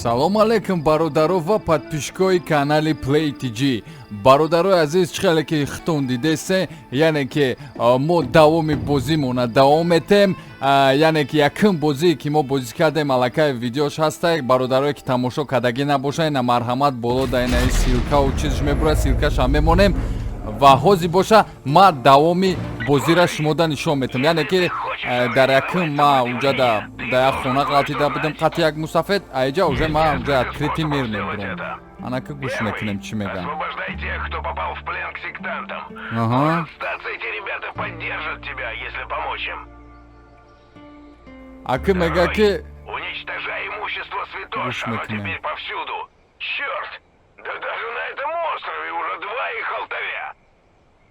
Салом алейкум, бародаро ва подписчикои канали Play TG. Бародарои азиз, чӣ хеле ки хитон дидесе, яъне ки мо давоми бозимона давом метем. Яъне ки якум бозие ки мо бозӣ кардем, аллакай видеош ҳаста. Бародарое ки тамошо кардагӣ набошанд, ина марҳамат, боло да ина ссылкау чизш мебурад, ссылкаша мемонем. Ва ҳозир боша, ма давоми бозира шумода нишон метам. Яъне ки дар якум ма унҷа да як хона ғалтида будем қати як мусафед, аиҷа уже ма унҷа открытый мир мебурам. Анака гӯш мекунем, чӣ мегам. Освобождай тех, кто попал в плен к сектантам. Ага. Может статься, эти ребята поддержат тебя, если помочь им. Аки мега ки Уничтожай имущество Гӯш святош, оно мекунем. теперь повсюду. Черт! Да даже на этом острове уже два их алтаря.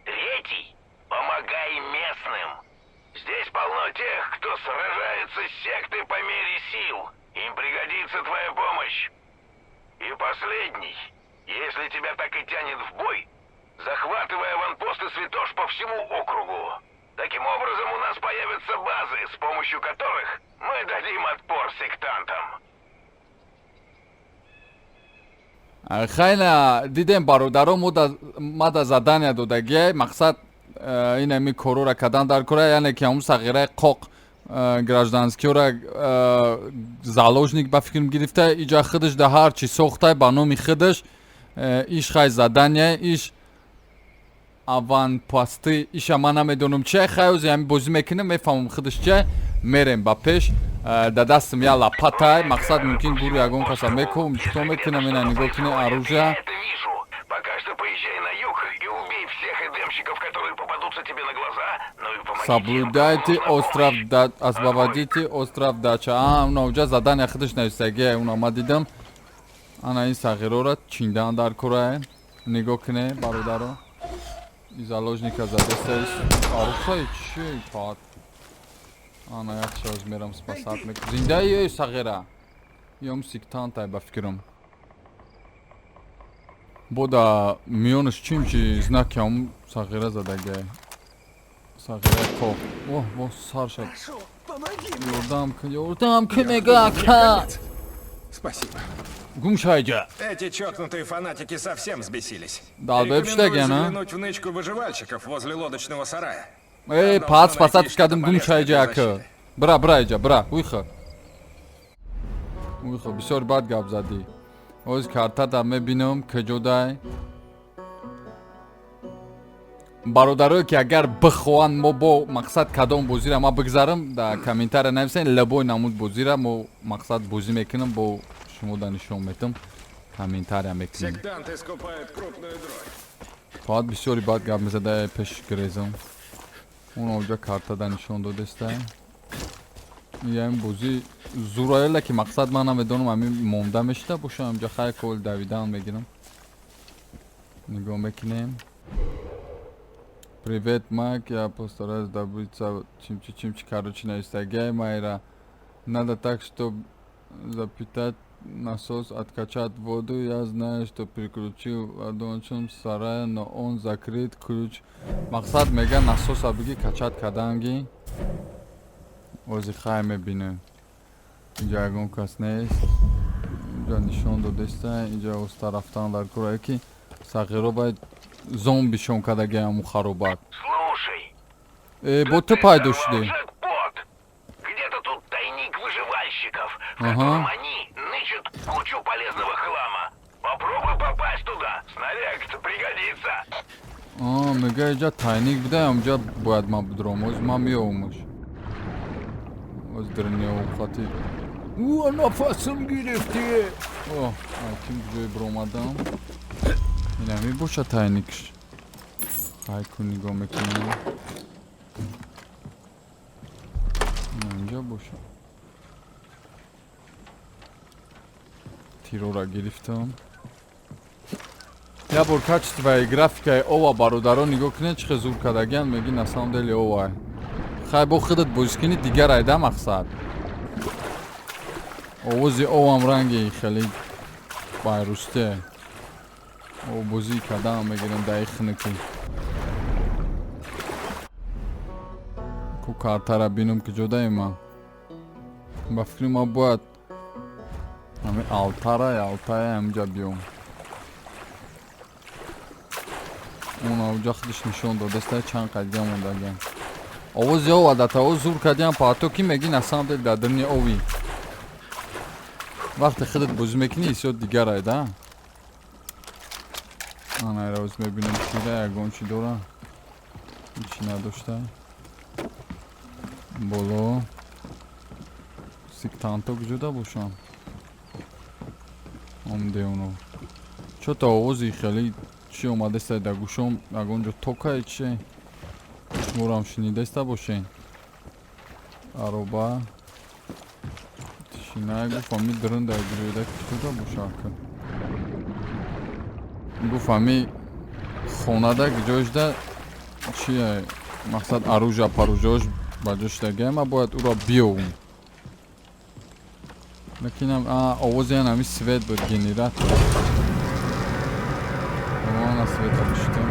Третий. Помогай местным. Здесь полно тех, кто сражается с сектой по мере сил. Им пригодится твоя помощь. И последний. Если тебя так и тянет в бой, захватывай аванпосты святош по всему округу. Таким образом у нас появятся базы, с помощью которых мы дадим отпор сектантам. Хайна дидем, бародаро, ма да задания додагия, мақсад ин ами корора кардан дар кора, яъне ки ҳамун сағираи қоқ гражданскиёра заложник ба фикрам гирифта, иҷа худаш да ҳар чӣ сохта ба номи худаш. Иш хай задания, иш аванпосты, иша ман намедонам чи. Хай, ози ҳами бозӣ мекунем, мефаҳмам худаш чи. Мерем ба пеш. Да дастам я лопатай, мақсад мумкин гуру ягон каса мекум, чико мекунам, ина нигоҳ кунӣ, оружия. Я это вижу. Пока что поезжай на юг и убей всех эдемщиков, которые попадутся тебе на глаза, ну и помоги тем, Соблюдайте кому нужна остров помощь. Да, освободите остров Дача. А, уна уҷа задания худаш нависагия, уна ма дидам. Ана ин сағирора чиндан дар курае. Нигоҳ куне, бародаро. И заложника задеста арухай чи пат. Ана як шоз мерам спасать мек. Зиндаи ё сағира? Ём сектантай ба фикрам. Бода миёнаш чим чи знаки ҳам сағира задагия. Сағира коҳ. Оҳ, во сар шад. Прошу, помоги мне. Ёрдам кун, ёрдам кун, мега, ака. Спасибо. Гум шайҷа. Эти чокнутые фанатики совсем взбесились. Долбоеб Рекомендую штаги, а? заглянуть в нычку выживальщиков возле лодочного сарая. Эй, Там пац должно пасат найтись что-то кардам, гум полезное шайҷа, для ака. защиты. Бра, бра иҷа, бра, уйха. Уйха, бисёр бад гап задӣ. Оз картада мебинам, куҷодай. Бародарое ки агар бихоҳанд мо бо мақсад кадом бозира ма бигзарам, да комментария нависен, любой намуд бозира мо мақсад бозӣ мекунам, бо шумо да нишон метам, комментария мекунем. Сектанты скупают крупную дробь. Фоат бисёри бад гап мезада пеш грезам. Он оҷа картада нишон додеста. Я ин бозӣ зураела ки мақсад ман намедонам, ҳамин монда мешида боша инҷа. Хай, кол давидан мегирам. Нигоҳ мекунем. Привет, Майк, я постараюсь добиться чимчи чимчи, короче, навистагиай майра. Надо так, чтобы запитать насос, откачать воду. Я знаю, что переключил в одном сарае, но он закрыт, ключ. Мақсад мега насоса биги качать каданги. Ози хай мебинем. Инҷа ягон кас нест. Инҷа нишон додеста, инҷа оста рафтан дар курае ки сағиро бояд зомбишон кадаги ҳамун харобак. Слушай, Э, бо да ту ты пайдо сорвал шудӣ. джекпот! Где-то тут тайник выживальщиков, в Ага. котором они нычут кучу полезного хлама. Попробуй попасть туда, снаряг пригодится. А, мега иҷа тайник буда, ҳамҷа бояд ман будром. Оз ман меомуш. Оз дрнеоқати. Уа, нафасам гирифти. О, ким ҷой биромадам. Инами боша тайникш. Хай кун, нигоҳ мекунем. Инҷа боша. Тирора гирифтам. Я бор качествои графикаи ова, бародаро, нигоҳ кунед, чӣ хел зур кардагиан, меги на самом деле ова. Хай, бо худат бозӣ кунӣ, дигар айда мақсад. Овози овам ранги хеле байрусте. О, бозӣ кардаам мегирем даи хунукӣ. Ку картара бинам, ки ҷодаи ман. Ба фикри ман бояд Ҳами алтара, алтая ҳамҷа биём. Он авҷа худаш нишон додаста, чанд қадига мондагиам. Овози ов адата о зур кардиам, паато ки меги, на самом деле дар даруни ови. Вақте худат бозӣ мекунӣ, ҳиссиёт дигарай да. Ана эра мебинем, чира ягон чи дора. Чи надошта. Боло. Сектанто куҷода бошам? Омдеуно. Чё-то овози хеле чи омадаста дар гӯшом, ягон ҷо токае чи? Шуморам шунидаста бошен. Ароба. Тишина, гуфт ами дрында гирёда куҷода боша ака? Гуфт ами хонада ҷояшда чи, мақсад, оружия паружош ба ҷо шудагиам, ма бояд ӯро биёвум. Лекин овози ан ами свет буд, генератор. Ана света пуштем.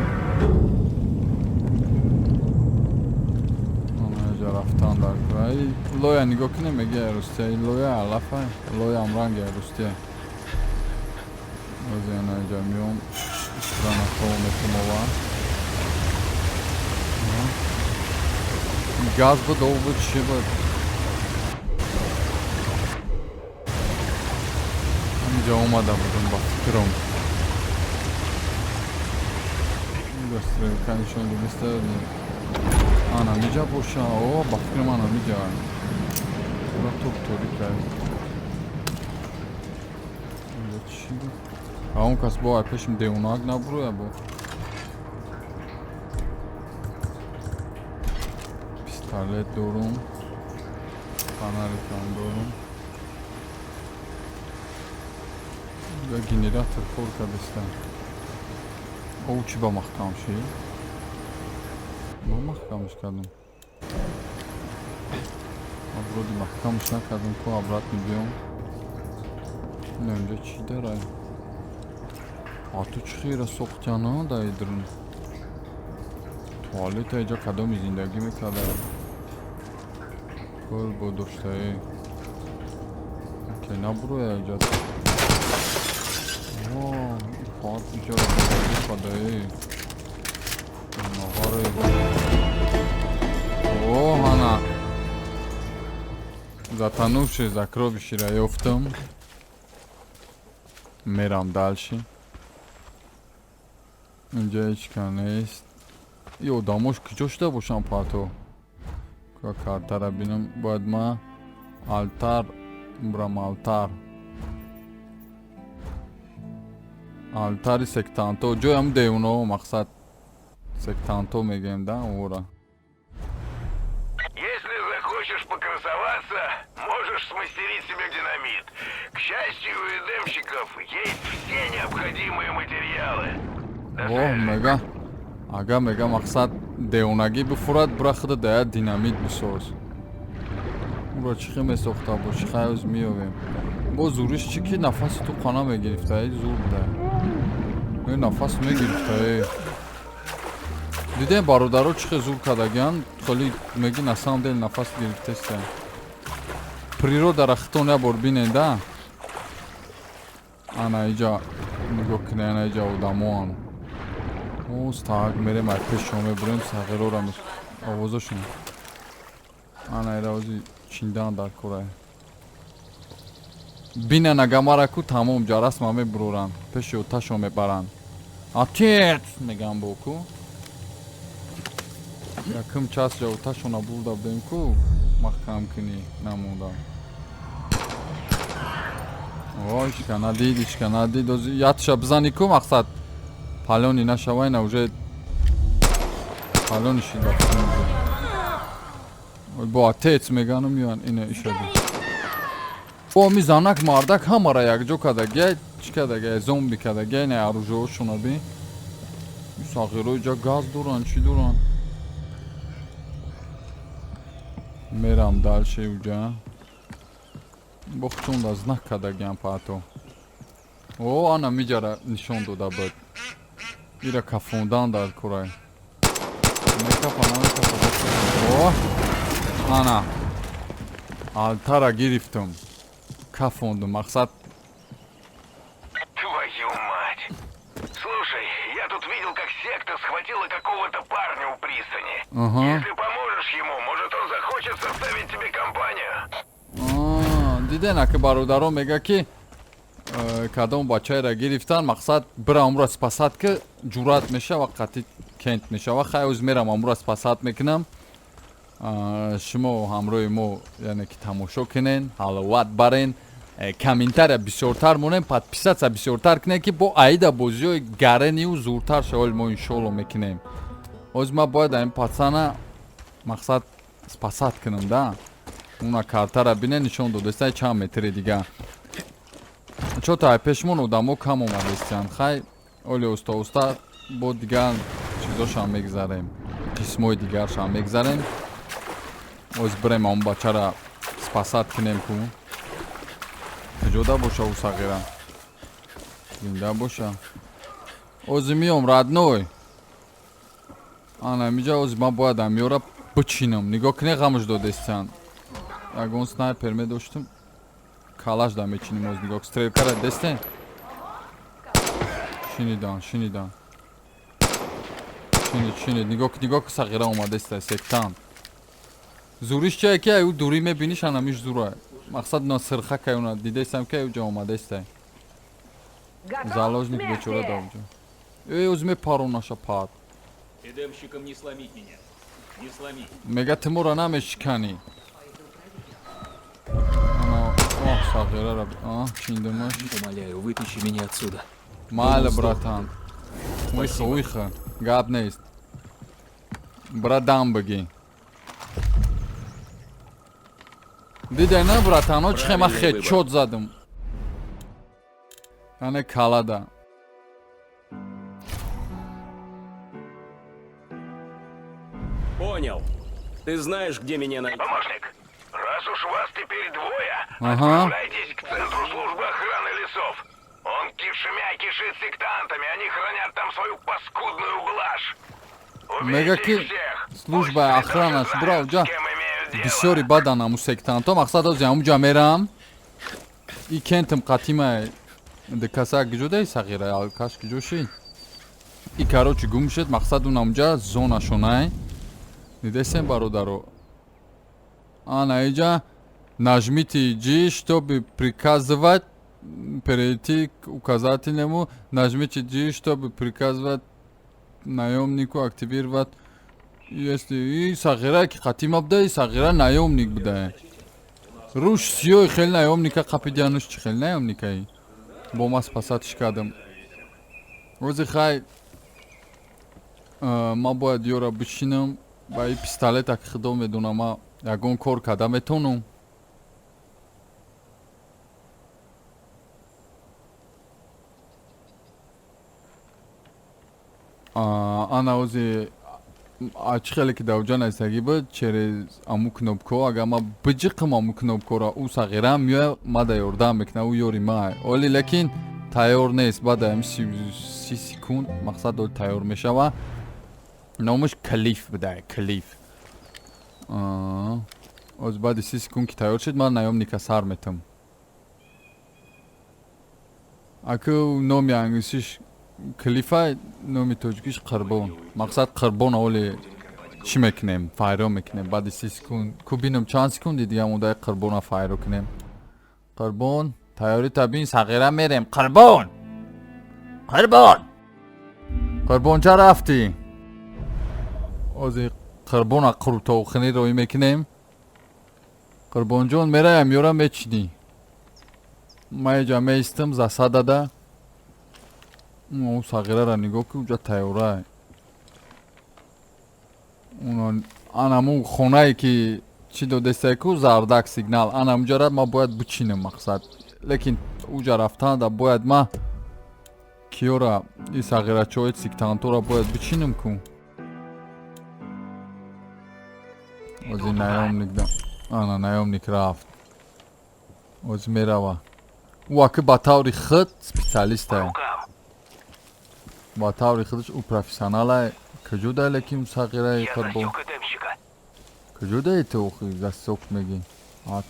Ана рафтан дар кӯ. Лоя нигоҳ кунем, меги Рустия, лоя алафа, лоям ранги Рустия. Ози ана ҷа миём, гранатҳо метумова. Газ буд, об буд, чӣ буд? Ҳаминҷа омада будум, ба фикрам. Стрелка нишон додаста. Ана миҷа боша, о, ба фикрам ана миҷа. Ура топ торик аст. Инҷа чӣ буд? А он кас бо ай пешим девонак набуроя бо. Пистолет дорум. Фонарикам дорум. Я генератор кор кардеста. О, чӣ ба маҳкам шид? Ма маҳкамш кардам. Ма вроде маҳкамш накардам ку, обратно биём. Не, инҷа чӣ дарай? А ту чӣ хела сохтяна дар идрун? Туалета иҷа кадоми зиндагӣ мекарда? Пул бо доштаи. Ке набуроя иҷа. О, фоат иҷара падаи. Нағаре. О, ҳана. Затонувшее сокровище ёфтам. Мерам дальше. Инҷа ҳеч ка нест. И одамош куҷо шуда бошанд пато? Картара бинам. Бояд ма алтар бурам, алтар. Алтари сектанто. Ҷои ҳам девонаҳо, мақсад сектанто мегӯем да ора. Если захочешь покрасоваться, можешь смастерить себе динамит. К счастью, у эдемщиков есть все необходимые материалы. До О, связи. Мега. Ага, мега, мақсад, девонагӣ бифурад, бура худа дая динамит бисоз. Уро чӣ хел месохта боши, хайоз меёвем. Бо зуриш чӣ ки нафаси ту қона мегирифта, эй зур буда. Э, нафас мегирифта, э. Дидем, бародаро, чӣ хел зур кардагиан, хеле меги, на самом деле нафас гирифтеста. Природара хитон як бор бинен да. Ана иҷа нигоҳ кунед, ана иҷа одамоан. Оз так мерем, ай пешшон мебурем, сағирора овозошон. Ана ира ози чиндан дар корай. Бинан агамара ку, тамом ҷарасма мебуроранд, пеши оташон мебаранд. Отец меган бо ку. Якум час ҷа оташона бурда будем ку, маҳкам кунӣ намонда. О, ишка надид, ишка надид. Ози ятша бизани ку, мақсад палёный нашавай, на уже палёный шид. Бо отец мегану меян, ине ишади. Бо ми занак мардак ҳамара якҷо кардагия, чӣ кардагия, зомби кардагия, ине оружиошона би. Сағиро иҷа газ доранд, чӣ доранд? Мерам дальше уҷа. Бо худшон знак кардагиям паато. О, ана миҷара нишон дода буд. Ира кафондан дар курай. Мекафа, намекафа. О, ана. Алтара гирифтам. Кафондум. Мақсад Ага. Если поможешь ему, может, он захочет составить тебе компанию. Диден, аки бародарон, мега ки кадом бачаеро гирифтан, мақсад бира амура спасать ки, ҷуръат мешава, қатъи кент мешава. Хай, оз мерам, амура спасать мекунам. Шумо ҳамроҳи мо, яъне ки тамошо кунен, ҳаловат барен, комментария бисёртар монем, подписаться бисёртар кунем, ки бо аида бозиҳои гарению зуртар шавол мо иншоалло мекунем. Ҳозир ман бояд ин пацана, мақсад, спасать кунам да. Уна картара бине, нишон додеста, чанд метри дига. Чо та пешмон одамо кам омадестиянд. Хай, оли уста уста бо дигар чизошам мегзарем, қисмҳои дигаршам мегзарем. Оз бирем, он бачара спасать кунем. Ку куҷода боша ӯ сағира? Зинда боша. Ози миём, родной. Ана миҷа ози ман бояд амиёра бичинам. Нигоҳ куне, ғамш додестиянд. Ягон снайпер медоштум, калаш да мечиним оз. Нигоҳ, стрелкара дестен. Шинидан, шинидан, шинид, шинид. Нигоҳ, нигоҳ, сағира омадеста, сектант. Зуриш чие ки ӯ дурӣ мебиниш, анамиш зура. Мақсад, на сирхакай, уна дидестам ки ӯ ҷа омадестай. Заложник бечора да уҷа. Э, оз мепаронаша пад. Эдемщикам не сломить меня. Не сломить. Мега, ту моро намешиканӣ. Ана, оҳ, сағирара чиндимаш. Умоляю, вытащи меня отсюда. Майли, братан, уйха, уйха, гап нест, братан, бигӣ. Диде на, братано, чихе ман Правильный хедшот задам, яъне калада. Понял. Ты знаешь, где меня найти. Помощник, раз уж вас теперь двое, Ага. отправляйтесь к центру службы охраны лесов. Он кишмя кишит сектантами, они хранят там свою паскудную блажь. Мега Убейте ки их всех. служба Пусть охрана даже бра знают, уҷа с кем имеют дело. бисёри бадан аму сектанто. Мақсад, ози амуҷа мерам и кентам қатима дкаса гиҷодаи сағира алкаш гиҷоши и, короче, гум шуд. Мақсад, он амуҷа зонашонай. Дидесем, бародаро, ана иҷа нажмите G, чтобы приказывать, перейти к указательному, нажмите G, чтобы приказывать наемнику активировать. Если и сағира ки қатима буда, и сағира наемник буда. Руш сиёи хел наемника қапидиануш, чи хел наемникаи бо ма спасатиш кардам ози. Хай, ман бояд ёра бишинам ба и пистолета, ки худо медонам, ма ягон кор карда метавонам. Ана ози чӣ хеле ки дар уҷа наистагӣ буд, через аму кнопко, агар ман биҷиқам аму кнопкора, ӯ сағирам меояд, мада ёрдам мекунад. Ӯ ёри май оли, лекин тайёр нест. Баъд ами 30 секунд, мақсад, оли тайёр мешава. Номаш Клиф буда, Клиф. Оз баъди 30 секунд ки тайёр шуд, ман наёмника сар метам. Аку номи англисиш Клифа, номи тоҷикиш Қирбон. Мақсад, Қирбон оли чӣ мекунем, файро мекунем баъди 30 секунд. Ку бинам, чанд секунди дига мондаи Қирбона файро кунем. Қирбон, тайёрӣ табин, сағира, мерем. Қирбон, Қирбон, Қирбон, ча рафтӣ? Ози Қирбона қуртовхинӣ роӣ мекунем. Қирбонҷон, мераям, ёра мечинӣ. Ма иҷа меистам засадада. Ӯ сағирара нигоҳ ки, уҷа тайёра. Анаму хонае ки чӣ додестае ку, зардак сигнал, ана уҷара ма бояд бичинам, мақсад. Лекин уҷа рафтанда бояд ма киёра, и сағирачои сектантора бояд бичинам ку. Ози наёмник да, ана наёмник рафт, ози мерава. Ӯ аки ба таври худ специалистае, ба таври худаш ӯ профессионалае. Куҷода, лекин сағираи Қирбон куҷодаи ту? Охи засок мегӣ,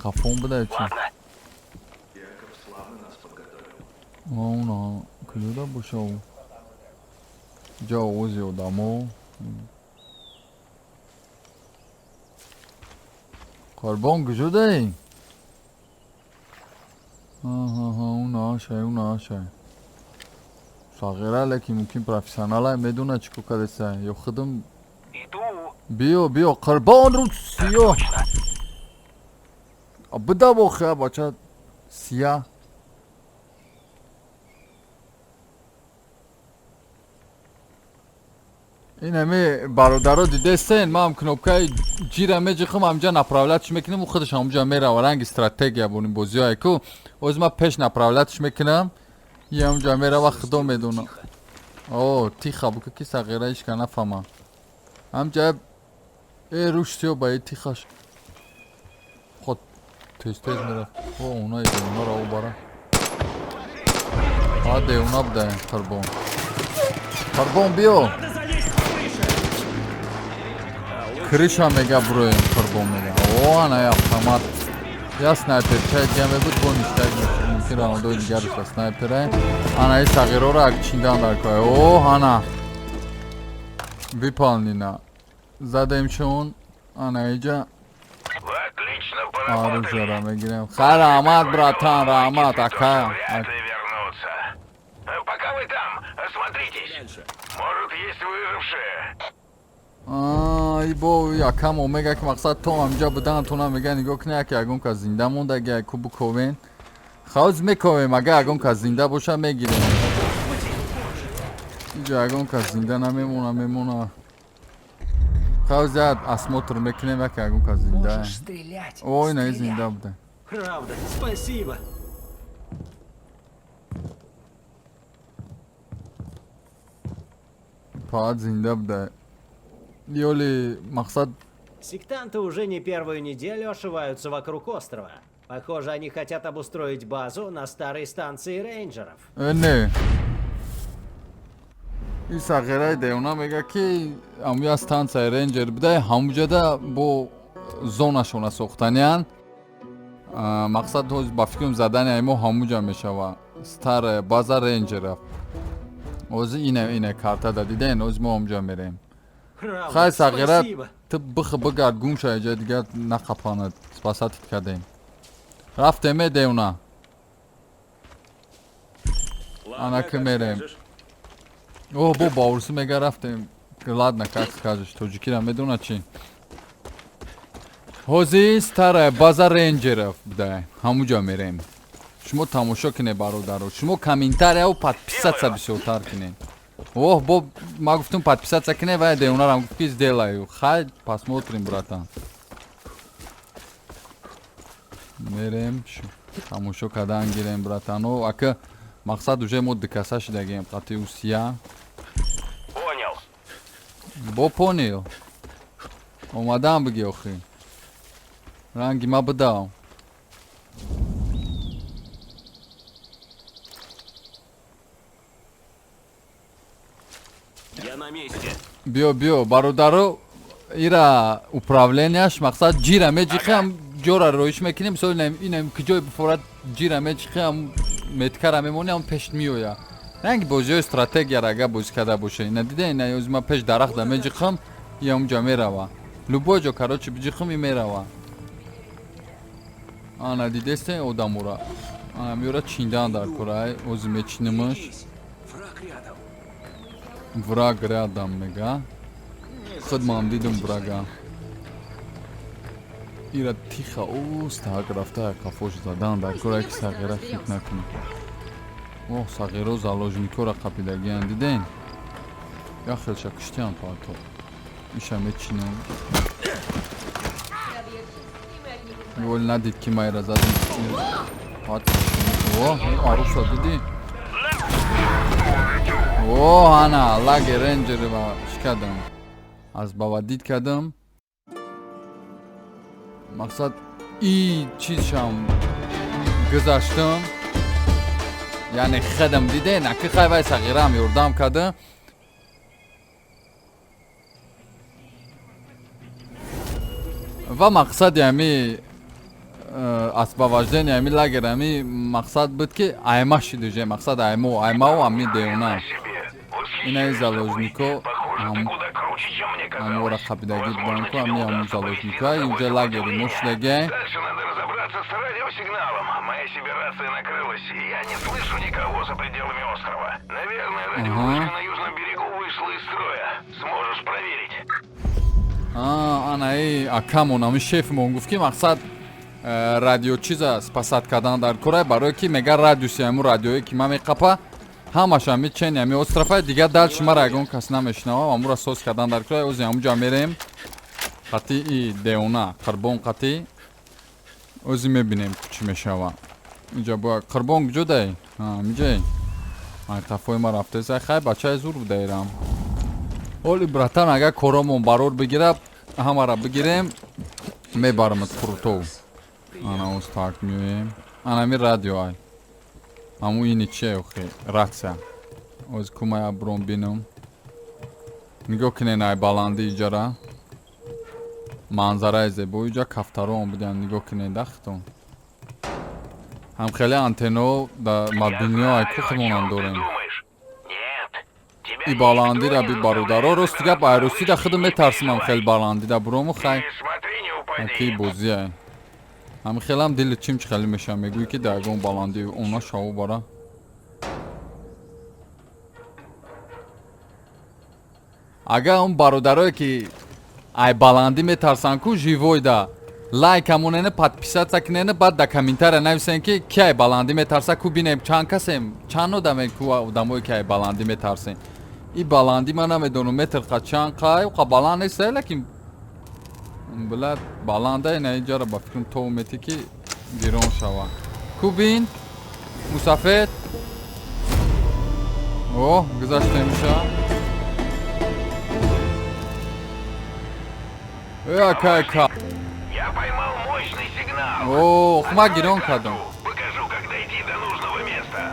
қафон буда чи? Уна куҷода боша ӯ? Ҷа овози одамо. Қурбон, куҷодаи? Унаашай, унаашай. Сағира, лекин мумкин профессионала, медона чӣ кор кардеса. Ё худам. Иду. Биё, биё, қурбон, рӯ сиё. Буда бохия, бача сия. Ин ҳами бародаро дидестен, ман кнопкаи ҷира меҷихам, ҳамҷа направлятш мекунам, ӯ худаш ҳамҷа мерава. Ранги стратегия боним бозиҳое ку. Оз ман пеш направлятш мекунам, и ҳамҷа мерава, худо медона. О, тиха бука, ки сағира ҳичка нафаҳма. Ҳамҷа э рӯш сиё ба и тихаш. Ход тез тез мерафт. О, уна девонаро о бара. А девона буда, қурбон. Қурбон, биё. Крыша мега броем, қурбон мега. О, ана автомат. Я снайпер, чай дига мебуд, бо ништак мумкин раундои дигараш снайпера. Ана и сағироро ак чиндан дар кор. О, ана. Выполнено. Задем чун. Ана иҷа Вы отлично поработали. оружиеро мегирем. Хай, раҳмат, братан, раҳмат, ака. Вряд ли вернутся. А пока вы там, осмотритесь. Дальше. Может, есть выжившие. Ай, бо якам омега, ки мақсад то ҳамҷа будан тона мега, нигоҳ кунед, яке ягон кас зинда мондаги, ку буковен. Хавз мековем, агар ягон кас зинда боша, мегирем. Иҷа ягон кас зинда намемона, мемона. Хавз як осмотр мекунем, яке ягон кас зинда. Можешь стрелять. Ой, на Стреляй. зинда буда. Правда, спасибо. Фақат зинда буда. Ёли мақсад. Сектанты уже не первую неделю ошиваются вокруг острова. Похоже, они хотят обустроить базу на старой станции рейнджеров. Э, не. И сағираи девона мега, ки ҳамуя станцияи рейнҷер буда, ҳамуҷада бо зонашона сохтаниян. Мақсад ҳоз ба фикрам заданияи мо ҳамуҷа мешава. Старая база рейнҷеров. Ҳозир ина картада диден, ҳозир мо ҳамуҷа мерем. Правда, Хай, сағира, спасибо. ту бих бигард, гум ша иҷа, дигар нақапанад. Спасатит кардем. Рафтем, э девона. Ладно, Ана как мерем. скажешь. О, бо баурсӣ мега, рафтем. Ладно, как скажешь, тоҷикира медона чӣ. Ҳозир старая база рейнҷеров буда, ҳамуҷа мерем. Шумо тамошо кунед, бародаро. Шумо комментарияу подписаться бисёртар кунед. Оҳ, бо ма гуфтум подписаться кунед, вай девонарам гуфт, ки сделаю. Хай, посмотрим, братан. Мерем, тамошо кардан гирем, братано. Ака мақсад уже мо дикаса шидагем қати усия. Понял. Бо понял. Омадан биги охи. Ранги ма бидав. Я на месте. Биё, биё, бародаро, ира управленияш мақсад ҷира меҷиқи, ам ҷора роиш мекунем, мисол инам куҷое бифорад, ҷира меҷиқи, ам меткара мемонӣ, ам пеш меоя. Ранги бозиҳои стратегияро агар бозӣ карда боша. Ина дида, ина ёзи ма пеш дарахта меҷиқам, и ҳамуҷа мерава. Любой ҷо, короче, биҷиқам, и мерава. Ана дидесте одамура. Ана меёра чиндан дар кора, ай ози мечинамаш. Берегись. Враг рядом. Враг рядом мега. Худ ман дидум врага. Ира тиха устак рафта қафош задан дар кора, ки сағира хит накунад. Оҳ, сағиро заложникора қапидагиян, диден? Як хелша куштиян паато. Иша мечинам. Вол надид, ки майра задам. Пат. О, аруса дидӣ? О, ана, лагер рейнҷерва шикадам. Аз бавадид кардам. Мақсад и чизшам гузаштам. Яъне худам диден, аки хай вай сағирам ёрдам карда. Ва мақсади ҳами освобождение ҳами лагер ҳами мақсад буд, ки айма шид уже, мақсад аймо, аймау ҳами девона. Себе. Ина и заложнико Похоже, ты куда круче, чем мне Амора казалось. қапидагӣ Возможно, будан ку тебе ами ҳамун удастся повести заложникҳо за инҷа собой лагери мо сопротивление. шудагӣ. Дальше надо разобраться с радиосигналом. Моя себе-рация накрылась, и я не слышу никого за пределами острова. Наверное, радиовышка на южном берегу вышла из строя. Сможешь проверить? Анаи акамон, ами шефмон гуфт, ки мақсад радио чиза спасать кардан дар кора, барое ки мега радиуси ҳамун радиое ки ман меқапа, ҳамаш ами чени ами острофа, дигар дальше мара ягон кас намешнавам. Амура соз кардан дар кора. Ози ҳамунҷа мерем қатъи деона Қурбон, қатъи ози мебинем чӣ мешава инҷа. Бояд Қурбон куҷо дай? Миҷай майтафои ма рафтеса. Хай, бачаи зур будаирам. Оли, братан, агар коромон барор бигира, ҳамара бигирем, мебарамад Қурутов. Ана оз так меоем. Анами радио ай, ҳамун ини чие охи, рация. Оз кумая бром бинам. Нигоҳ кунен ай баланди иҷара, манзараи зебо. Иҷа кафтарон будиан, нигоҳ кунен дахтон. Ҳам хеле антенно да мобилниҳо ай ку худмонам дорем. И баландира би, бародаро, рости гап, ай ростида худам метарсимам хеле баландида бурому. Хай, Смотри, не упади. аки бозиай ҳами хелам дили чимч хеле мешавам, мегӯӣ ки дар ягон баландӣ она шаву бара. Агар он бародарое ки ай баландӣ метарсанд ку, живой да лайк амонене, подписаться кунене, баъд да комментария нависен, ки ки ай баландӣ метарса ку, бинем чанд касем, чанд одаме ку, одамое ки ай баландӣ метарсен. И баландӣ ман намедонам метр қа чанд қай, қа баланд нест, лекин била баланда. Ина иҷара ба фикрам то уметӣ ки гирон шава. Ку бин, мусафед. О, гузаштемиша. Э, акайка. Я поймал мощный сигнал. Ох, ма Открой гирон карту. кардам. Покажу, как дойти до нужного места.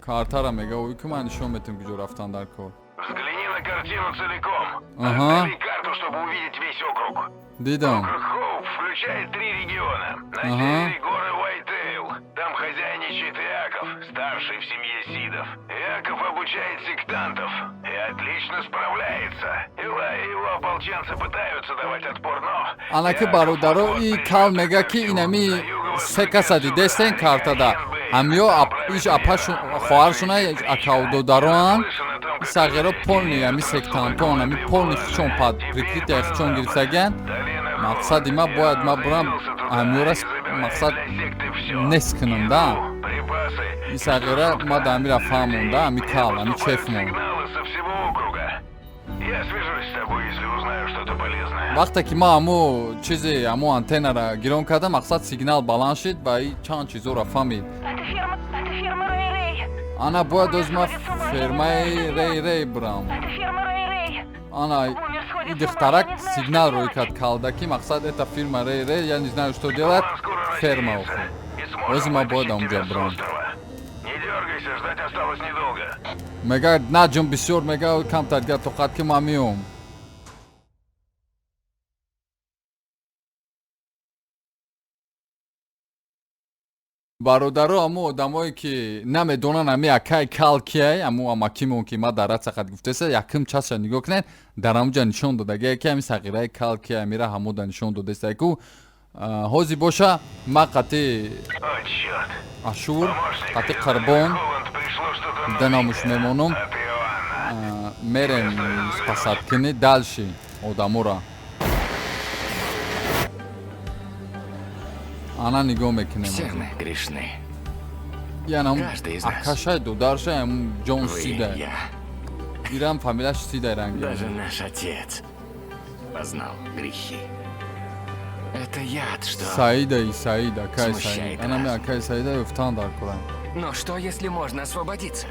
Картара мега, ой, ку ман нишон метем куҷо рафтан дар кор. Взгляни на картину целиком. Ага. Открой карту, чтобы увидеть весь округ. Дидам. Округ Хоуп включает три региона. На севере горы Уайтейл. Там хозяйничает Иаков, старший в семье Сидов. Иаков обучает сектантов и отлично справляется. Илай и его ополченцы пытаются давать отпор, но... Анаки, Иаков бародаро, вот-вот и придет кал к мега, ки царю. инами На юго-востоке се каса отсюда дидестен река картада. Хенбей. Ҳамиё Там иш правит апашу ее хоҳаршуна, младшая акавдодароанд. сестричка. Слышно о том, как Сағиро полный ами подвели сектантон, ами полный хичон под прикрытие хичон гирифтаган. Мақсади ма бояд ма бурам ҳамиёра мақсад нест кунам да. И сағира ма да амира фаҳмон да, ами кал, ами чефмон. Сигналы со всего округа. Я свяжусь с тобой, если узнаю что-то полезное. Вақте ки ма ҳамо чизе, ҳамо антеннара гирон кардам, мақсад сигнал баланд шид ва и чанд чизоро фаҳмид. Это ферма... Это ферма Рэй-Рэй. Ана бояд оз ма фермаи Рей Рей бурам. Это ферма Рэй-Рэй. Ана Бумер сходит и с ума, духтарак я не знаю, сигнал что рӯй делать. кард калда, ки мақсад это фирма Рей Рей, я не знаю, что делать, Туман скоро ферма рассеется, охи. и сможем Ози ма бояд вытащить онҷа тебя с бурам. острова. Не дергайся, ждать осталось недолго. Мега наҷум бисёр, мега камтар дигар тоқат ки ман меом. Бародаро, ҳамо одамое ки намедонанд ами акай кал кияй, ҳамо амакимон ки ма дар рацақат гуфтеса, якум часша нигоҳ кунед, дар ҳамуҷа нишон додагие, ки ами сағираи кал кияй, амира ҳамода нишон додеста ку. Ҳози боша ма қати О, черт. Ашур, Помощник, қати из Қурбон Холланд пришло что-то данамуш новенькое. мемонам. От Иоанна. Мерем спасать кунӣ дальше одамора. Ана нигоҳ мекунем. Все мы грешны. Янам Каждый из нас. акашай, додаршай, Ҷон Вы, Сида. я, Ирам фамилияш Сида ранги. даже наш отец познал грехи. Это яд, что... Саида и Саид, акай Саид. Смущает Анами разум. акай Саида ёфтан дар курам. Но что, если можно освободиться?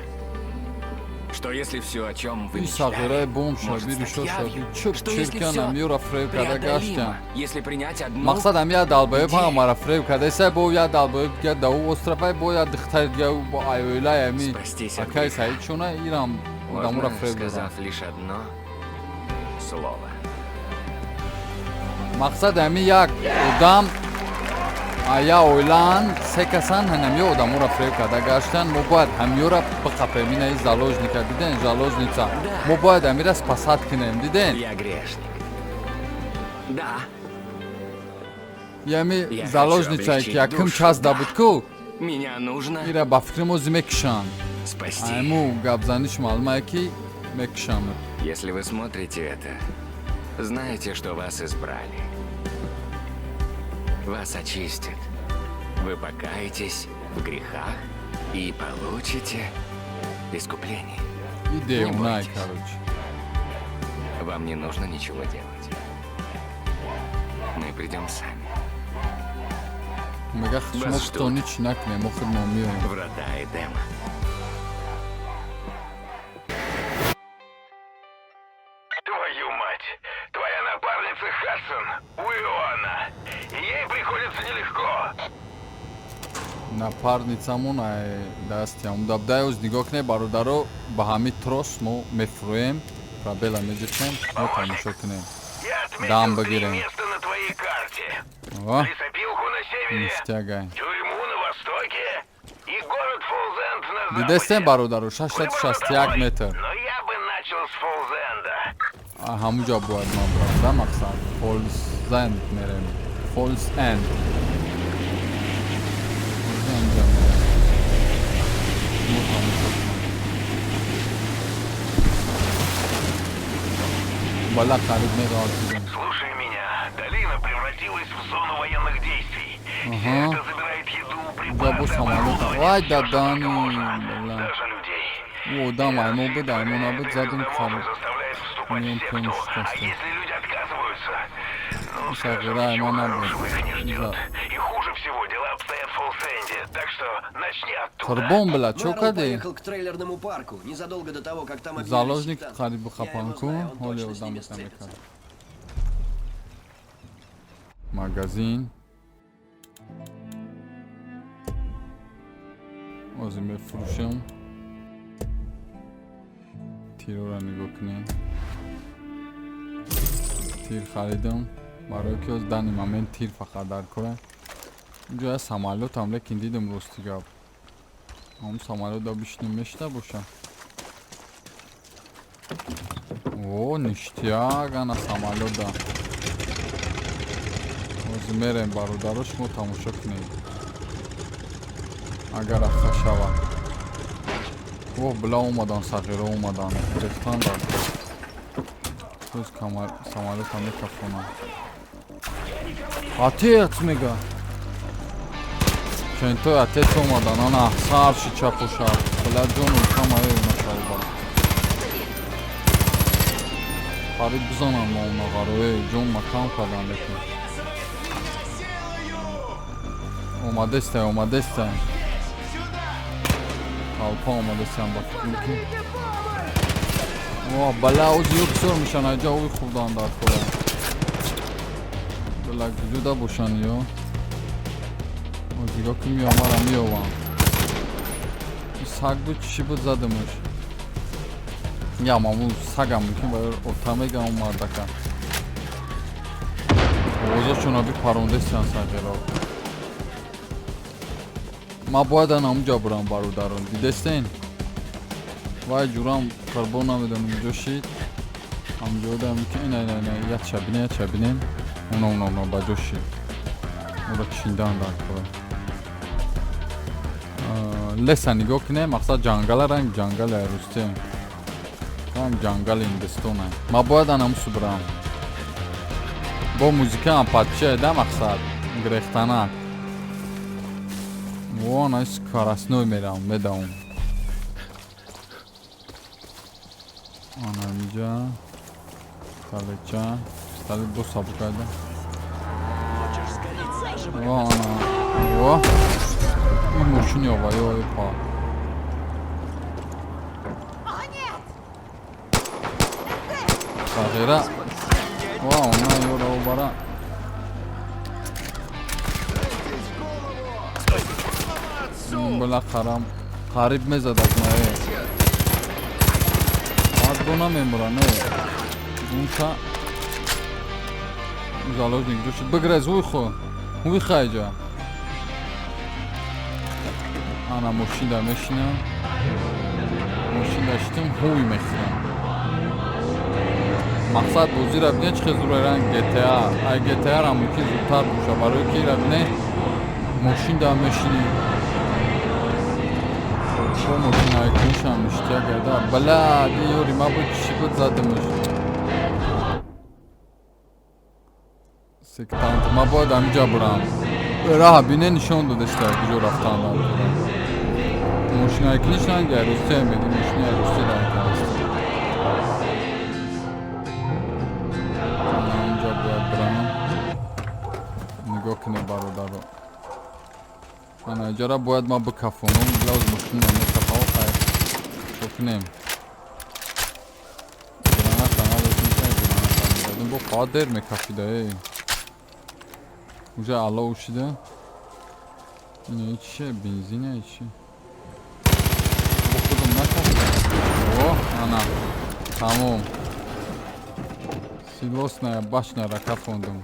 Что, если все, о чем вы И сағираи мечтали, бомб может шаби, стать ришо шаби, явью? чуп Что, если чиркан все амюра фреб када гаштян. преодолимо, если принять одну... Мақсад ам я далбоеб идею? ҳамара фреб кадаиса, бо я далбоеб дига да ӯ острофай, бо я духтари дига бо айоилай ами Спастись от акай греха. Саид чуна ирам одамура Можно, фреб додам. сказав лишь одно слово. Мақсад ами як одам я оилаан, се касан ҳанамё одамура фреб карда гаштан. Мо бояд ҳамёра биқапем. Ина и заложника диден, заложница. Мо бояд амира спасать кунем, диден. Я грешник. Да. Ями Я хочу заложничае, ки облегчить якум душу, час да. да буд ку. Меня нужно Ира ба фикри мо зи мекушанд. спасти. Айму гапзаниш маълумае, ки мекушанд. Если вы смотрите это, знаете, что вас избрали. Вас очистят. Вы покаетесь в грехах и получите искупление. И девонай, бойтесь. Короче. Вам не нужно ничего делать. Мы придем сами. Мега, шумо Вас ждут. худтон ҳеч накунем, мо худмон меоем. Врата Эдема. Твою мать! Твоя напарница Хадсон у Иоанна. И ей приходится нелегко. Напарницамон ай дасти омда будай. Оз нигоҳ кунед, бародаро, ба ҳамин трос мо мефурӯем, пробела меҷӯшем, мо тамошо кунем. Я отметил Дам три багирем. места на твоей карте. О, Лесопилку на севере, ништягай. тюрьму на востоке и город Фолзенд на западе. Дидестем, бародаро, Выбор за 661 тобой, метр. но я бы начал с Фолзенда. Ҳамуҷа бояд ман бурам, да, мақсад Фолзенд мерем, Фолз Энд. Ҳамуҷа мерем, мо тамошо кунем. Бала қариб меғалтидем. Слушай меня, долина превратилась в зону военных действий. Секта забирает еду, Да, бо припасы, самолет. оборудование, Ай, всё, да, что да, только ну, можно. бля. Даже людей. О, да, маймон буд, аймон набуд, задум Домов қариб. заставляет вступать Миён в секту. понял, А что если люди отказываются, ну, Сагыра, скажем, ничего аймон набуд. хорошего их не ждет. За. И хуже всего дела обстоят в Фолсенде, так что начни оттуда. Қурбон, била, чо Мэрл кади? поехал к трейлерному парку незадолго до того, как там объявили Заложник сектантов. қариб Я его бухапанку, знаю, он ҳоли точно с одам ними бутам сцепится. мекард. Магазин. Ҳозир мефурӯшем. Тирора нигоҳ кунед. Тир харидам. Барои ки ҳоз данный момент тир фақат дар кора. Инҷо я самолётам, лекин дидам, рости гап. Ҳамун самолёт бишинем, мешида боша. О, ништяк, ана самолёта. Ҳозир мерем, бародаро, шумо тамошо кунед. Агар рафта шавад. О, била, омадан, сағиро омадан. Рехтан дар кор. Боз самолёта мекафонам. Отец мега. Кентой отец омадан, ана сарши чапуша. Била, ҷону камаё нашавба. Қариб бизанам ма онағаро, э, ҷон макам кардан лекин. Омадестай, омадестай. Толпа омадестан ба фикр ки. О, бала, ози ё бисёр мешан, айҷа ови хурдан дар кора. Била, ҷуда бошан ё. Озиго ки меомара меовам. Саг буд, чӣ буд, задамаш. Я мамун сагам мумкин ба ота мегам мардака. Овозошона бипарондестан сағиро. Ман бояд ан ҳамуҷа бурам, бародарон. Дидестен? Вай ҷурам қурбон намедонам ҷо шид. Ҳамҷода ки ина, ина, ина, якша бинем, якша бинем. Уна, уна, уна ба ҷо шид. Ора чиндан дар кора. Леса нигоҳ кунем, мақсад ҷангала, ранг ҷангала русте. Ранг ҷангали Ҳиндистона. Ман бояд ан ҳамусу бурам. Бо музикаам падча да мақсад. Грехтанак. Вон ай скоростной мерам, медавам. Ана инҷа. Пистолетча. Пистолет бо сабукайда. Хочешь сгореть заживо, Во, ана. Во. Ин мошини ова, ё, па. О, нет! Сағира. Ва, она ёра обара. Била, қарам. Қариб мезадак ма, э. Баъд бо намемура, не. Унта заложник ҷо шуд. Бигрез, уйхо. Уйха иҷа. Ана мошинда мешинам. Мошинда шитам, ҳуй мехӯрам. Мақсад бозиро бине, чӣ хел зура ранг GTA. Ай GTA ра мумкин зудтар боша, барои ки ира бине, мошин да мешинӣ. Бо мошинайкунишам ништяк гайда. Бля, ди ёри ма буд, чӣ буд, задимш. Сектант, ма бояд ҳамиҷа бурам. Раҳа бине, нишон додашта, куҷо рафтан дар кора. Мошинайкуниш ранги Русия меги, мошини Русия дар кораст. Онҷа бояд бурам. Нигоҳ кунед, бародаро. Ана иҷара бояд ман бикафонам, блауз мошинам мекафав, хай. Чо кунем? Граната надошем, кай граната медодем. Бо фақат дер мекафида, эй. Уже алов шида. Ин чише, бензин чи? Бо худам накафида. О, ана. Тамом. Силосная башня ра кафондум.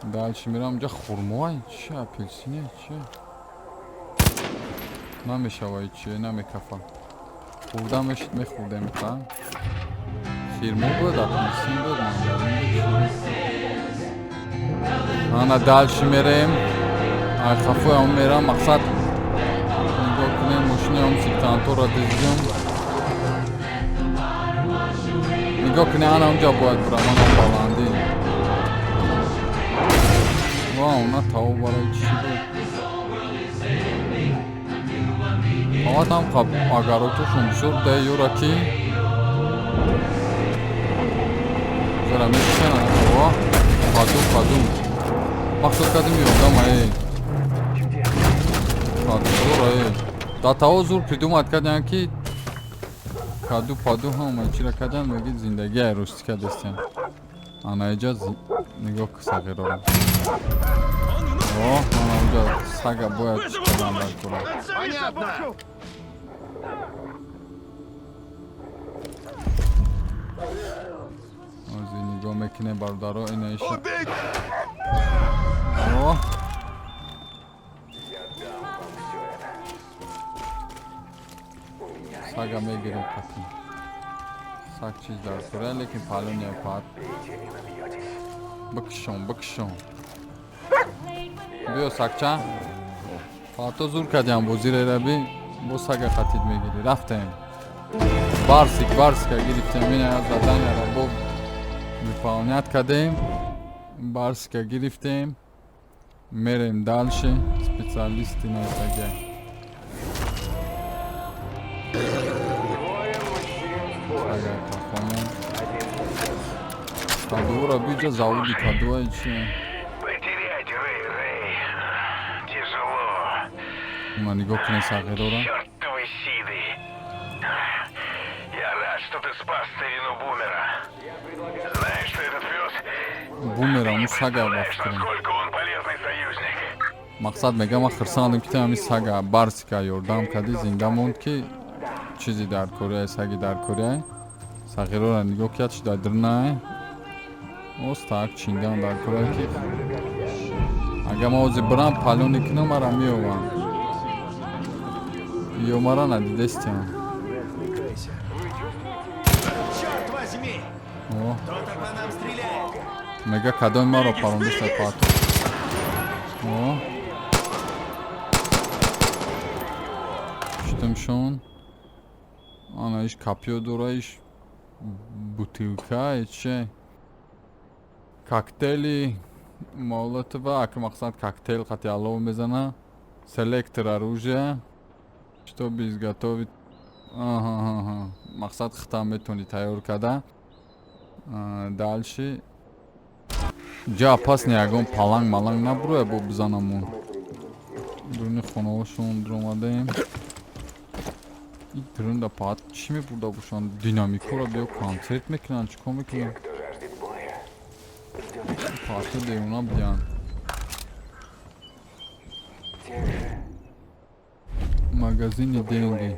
Дальше мерам, ҷа хурмоай, чи апелсине, чи? Намешавай, чи намекафа. Хурда мешид, мехӯрдем та. Хирмо буд, апелсин буд, мандарин буд, чи буд. Ана дальше мерем. Ай хафои ҳам мерам, мақсад нигоҳ кунем, мошини ҳам сектантора дидем. Нигоҳ кунем, ана онҷа бояд бурам, ана баландӣ. Вау, на таво барои чӣ буд? Фақат ҳам қаб агаротошон бисёр да ёра ки зара мешикананд. О, паду паду. Мақсад кардем ёрдам, эй. Каду зора, эй. Да таво зур придумать кардем ки каду паду ҳама чира кардем, меги зиндагии русти кардестем. Ана иҷа нигоҳ ки сағирора. О, ана онҷа сага бояд чикардан дар кора. Понятно. Ҳозир нигоҳ мекунем, бародаро, ина иша. Убей! О! Сага мегирем қатъи. Саг чиз дар кора, лекин палония пат. Бикшон, бикшон. Биё сагча. Фато зур кардиам бозиро раби, бо сага хатид мегирӣ. Рафтем. Барсик, барсика гирифтем, ина заданияро бо выполнять кардем. Барсика гирифтем. Мерем дальше. Специалисты на саге. Сага кафонем. Кадура биҷа заводи кадуа чи? Потерять Рэй-Рэй тяжело. Уна нигоҳ кунед сағирора. Чертовы Сиды. Я рад, что ты спас старину Бумера. Знаешь, что этот пес... Бумера Ты не му сага представляешь, бафикрам. насколько он полезный союзник. Мақсад мегам, ман хурсандам, ки ту ҳами сага барсика ёрдам кардӣ, зинда монд, ки чизи дар корея, саги дар корея. Сағирора нигоҳ кияд, чи дар дирнай. Оз так чиндан дар корея, ки агар ман ҳозир бирам палёни кунам, мара меёванд. Ё мара надидестиям. Черт возьми! О, Кто-то по нам стреляет! мега кадоми маро парондеста пато. О. Шутамшон. Ана иш копьё дора, иш бутылка, че? Коктейли Молотова, ака мақсад коктейл қати алов мезана. Селектор оружия. Чтобы изготовить. Аҳа, мақсад хитам метавонӣ тайёр карда. Дальше. Ҷа опасный, ягон паланг маланг набуроя, бо бизанамон. Дуруни хонаҳошон дуромадем. И дурунда паат чӣ мебурда бошанд? Динамикора биё, консерт мекунанд, чӣ кор мекунанд? Паато девона будиянд. Магазини деньги.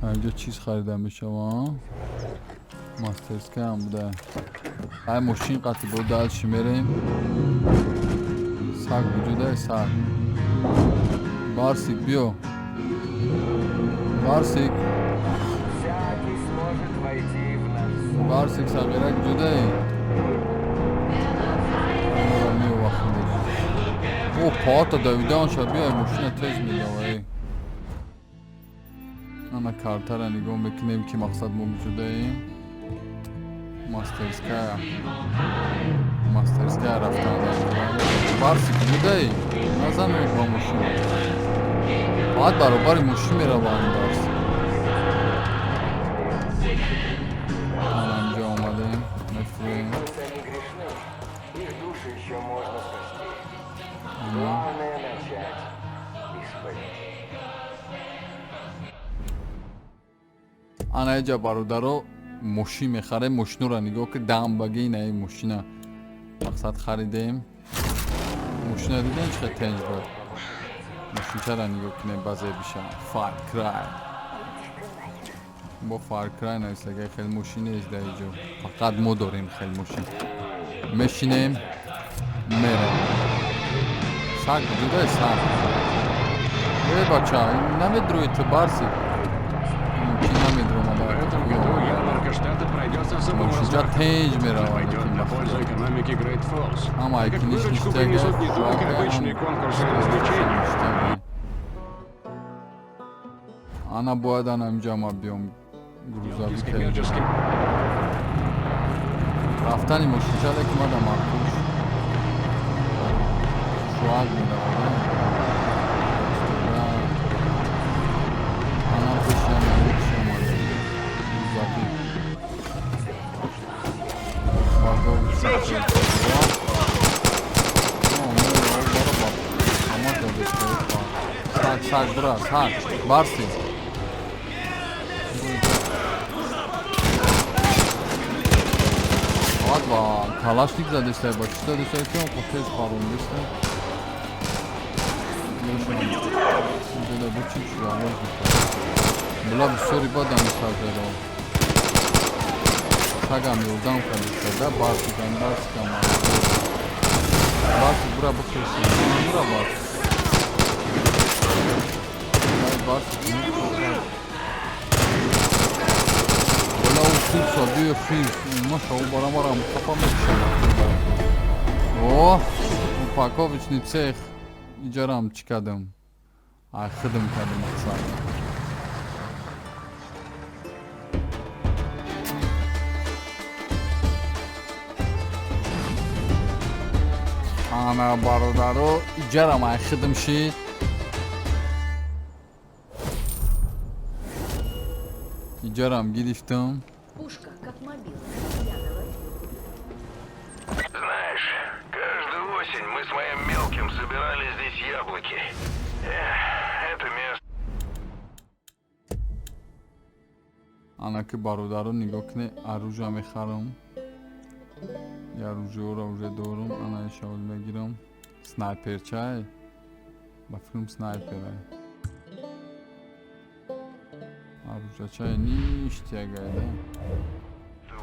Инҷо чиз харида мешава? Мастерская ам буда. Ай мошин қати бо дальше мерем. Саг вуҷуда, саг. Барсик биё. Барсик. Барсик сағирак ҷудаи. Моро меова худаш. О, поата давидан шад, биёй мошина тез медавай. Ана картара нигоҳ мекунем, ки мақсад мо ҷудаем. Мастерская. Мастерская рафтан. Барсик ҷудаи. Назан ба мошин. Баъд баробари мошин мераванд барсик. Ана инҷо омадем, мефурем. Они грешны. Их души еще можно спасти. Главное начать исповедь. Ана иҷа, бародаро, мошин мехарем. Мошинора нигоҳ ки, дамбаги инаи мошина мақсад харидем. Мошина дидем, чӣ хел тенҷ буд. Мошинчара нигоҳ кунем, баъзе биша Far Cry, бо Far Cry нависага. Хел мошин нест дар иҷо, фақат мо дорем хел мошин. Мешинем, мерем. Саг ҷудаи, саг. Э, бача, намедрои ту, Барсик? Мумкин намедромада. В этом году ярмарка штата пройдет с особым Мошинча размахом. тенҷ Она меравад. пойдет на пользу экономике Грейт Фоллс. Ама Так как айкиниш выручку ништяга. принесут не только обычные конкурсы и развлечения, Ана бояд ана инҷа ма биём с грузовик. коммерческим Рафтани мошинча леки мада маъқул шуд. Шуак меравад. Ана пеши ана чӣ омада? Грузовик. Багов. Саг, саг, бра, саг, Барси. Баъд ба калашник задестай, ба чӣ задестай, ки он тез парондестай. Инҷода бо чӣ шуд, аллоҳ. Була бисёри бадами сагеро. Сагам ёрдам кардеста, да, Барсикам, Барсикам. Барсик, бура бихӯрси. Бура, Барсик. Ай, Барсик. Бола у хирса, биё хирс. Маша, у бара марам қапа мекушад. О, упаковочный цех. Иҷарам чӣ кардам? Ай, хидм кардам мақсад. Ана, бародаро, иҷарам ай хидм шид. Иҷарам гирифтам. Пушка, как мобила. Знаешь, каждую осень мы с моим мелким собирали здесь яблоки. Эх, это место Ана ки, бародаро, нигоҳ кунед, оружие мехарам. Я оружиеро уже дорум, ана ишавол мегирам. Снайперчай? Ба филм снайперай. Оружиячай ништягайда.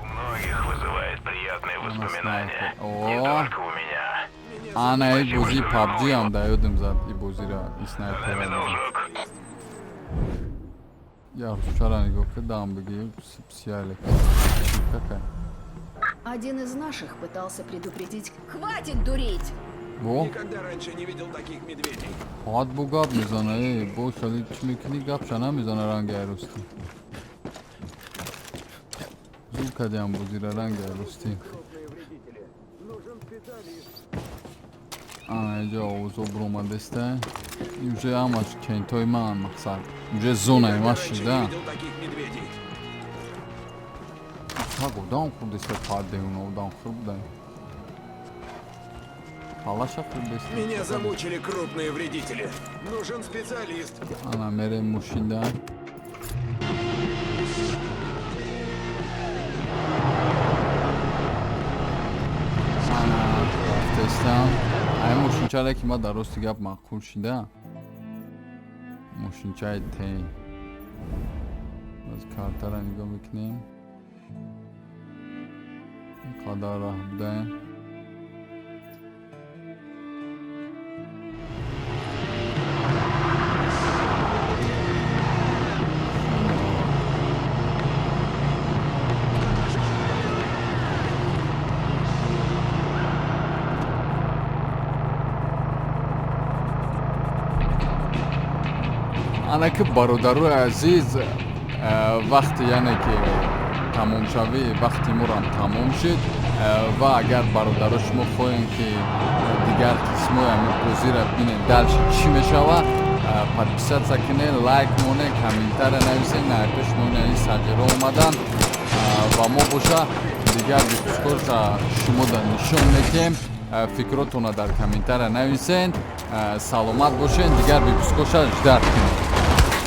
у многих вызывает приятные Ана воспоминания. снайпер. Не О! только у меня. Ана и бозии PUBG ҳам да ёдам зад и бозира, и Нами снайпера. должок. Я оружиячара нигоҳ ки, дам бигир, специалик. Какая? Один из наших пытался предупредить. Хватит дурить! Во? Никогда раньше не видел таких медведей. Фақат бо гап мезана, э, бо хеле чӣ мекунӣ, гапша намезана, ранги айростӣ. Зур кардиам бозира, ранги айростӣ. Ана инҷо овозо буромадеста. И уже ҳамаш кентои ман, мақсад. Уже зонаи ман Никогда раньше шида. не видел таких медведей. Так одам хурдеста, падде уна одам хурда. Палаша хурдеста. Меня замучили крупные вредители. Нужен специалист. Ана мерем мошинда. Ана рафтестам. Ай, мошинчаре ки ма дар рости гап маъқул шида. Мошинчаи тей. Аз картара нигоҳ мекунем. Ин қадар раҳ будаем. Ана ки, бародарои азиз, вақти, яъне ки тамомшавии вақти морам тамом шуд. Ва агар, бародаро, шумо хоҳем, ки дигар қисмҳои ҳамин бозиро бинем, дальше чӣ мешава, подписаться кунед, лайк монед, комментария нависед. На пеш мо ин сағиро омадан ва мо боша дигар выпускҳоша шумода нишон медиҳем. Фикротонро дар комментария нависед. Саломат бошед, дигар выпускҳоша ждать кунед.